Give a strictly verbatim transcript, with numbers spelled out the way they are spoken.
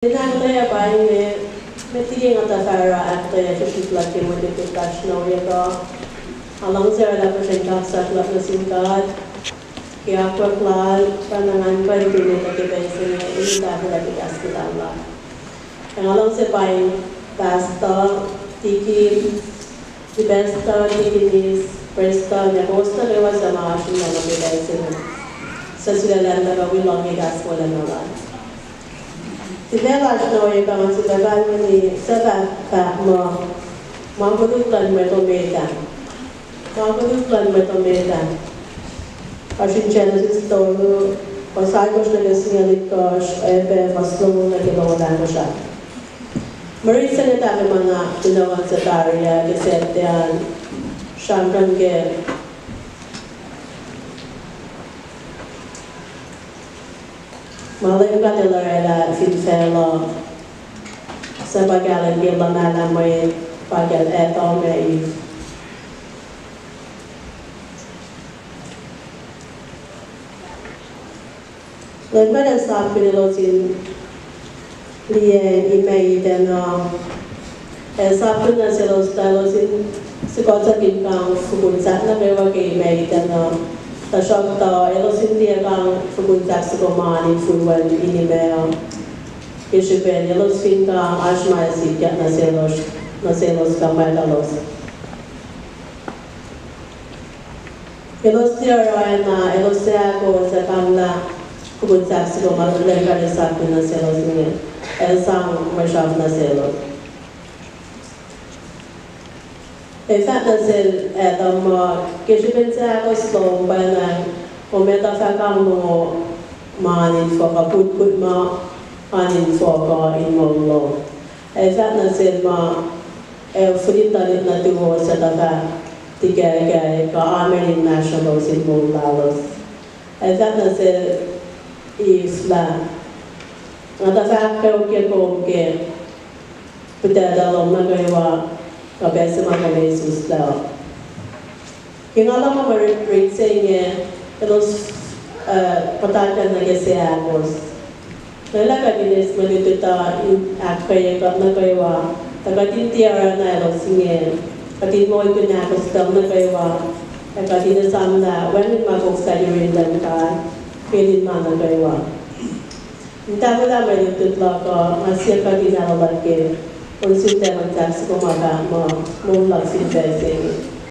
Nga ahkkweye pa inge, met liki nga tuh fah oruh ahkkweye srihsrihk luhk ke mwe lutlut lasr nuh we kuh. Nga luhngse oraclah puhsren kaksak luhk nuh sin God ke akwuck lal, pa na ngan kuh in kihte ke pacl se inge in tahfwelah ke kahs luhn God. Ac nga luhngse paing pastor, tikin, pastor, tikinis, pastor, ac kowos nuh kwewa suc ma oasr in oruh ke pacl se inge, suc sulaclah in tuhkuh wi lohng ke kahs wolacna lal. Sifac lasr nuh we kuh nga sifacna kalweni suc fahk muh, ma koluk luhn mwet omelah. Ma koluk luhn mwet omelah. Oasr in Genesis tolu, fuhs alkosr nuh ke singucul itkohsr, ac pac fuhs longoul nuh ke longoul ahkosr ah. Mwe rit se inge tahfwelah ma na kunohkohn suc tari ah ke Saturday an, sramsram ke ma Leum God El orwaclah fin facluh, suc pa kahlwem ke luhmahlah mwet, pa kacl Adam ac Eve. Leum God El sapkihn elos in liyacacng imac Eden uh. El sapkihn nuh selos tuh elos in sikuhtuhk in kang fokihn sahk nuh kwewa ke imac Eden uh. Tuhsruhktuh elos in liye kang fokihn sahk soko ma oan infulwen in imac uh, ke srihpen elos fin kang oasr ma sikyak nuh selos, nuh selos kuh mwet elos. Elos tiac oruh oacna elos suc ahkos ac kanglah fokihn sahk soko ma Leum God El sapkihn nuh selos inge, El sang mwe sruhf nuh selos. El fahk nuh sel Adam muh, ke srihpen suc ahkos lom pacna, kom etuh fah kang mongo ma oan infohk uh, kutkut ma oan infohk uh in moul lom. El fahk nuh sel muh, ac fihlin tuhlihk nuhtuhwos etuh fah tikahkah kuh amen inmahsrlolos in moul lalos. El fahk nuh sel Eve lah, nga tuh fah ahkkweokye kom ke pihtuctuc lom nuh kwewa, kuh pacl se ma kom isuslac. Ke nga lohng mwe rit se inge, elos, uh, puhtatlac nuh ke suc ahkos. Lwelah kuht in eis mwe lutlut uh in ahkkweye kuht nuh kwewa, tuh kuht in tiac oruh na elos inge, kuht in moulkihn ahkos nuh kwewa, ac kuht in esamlah wacngihn ma koflah yurin Leum God, ke lin ma nuh kwewa. In tahfwelah mwe lutlut luhk uh, nga siyuck kuht in ahluhkwelah ke on sun tacn sahk soko ma fahk muh, moul luhk fin facl se inge.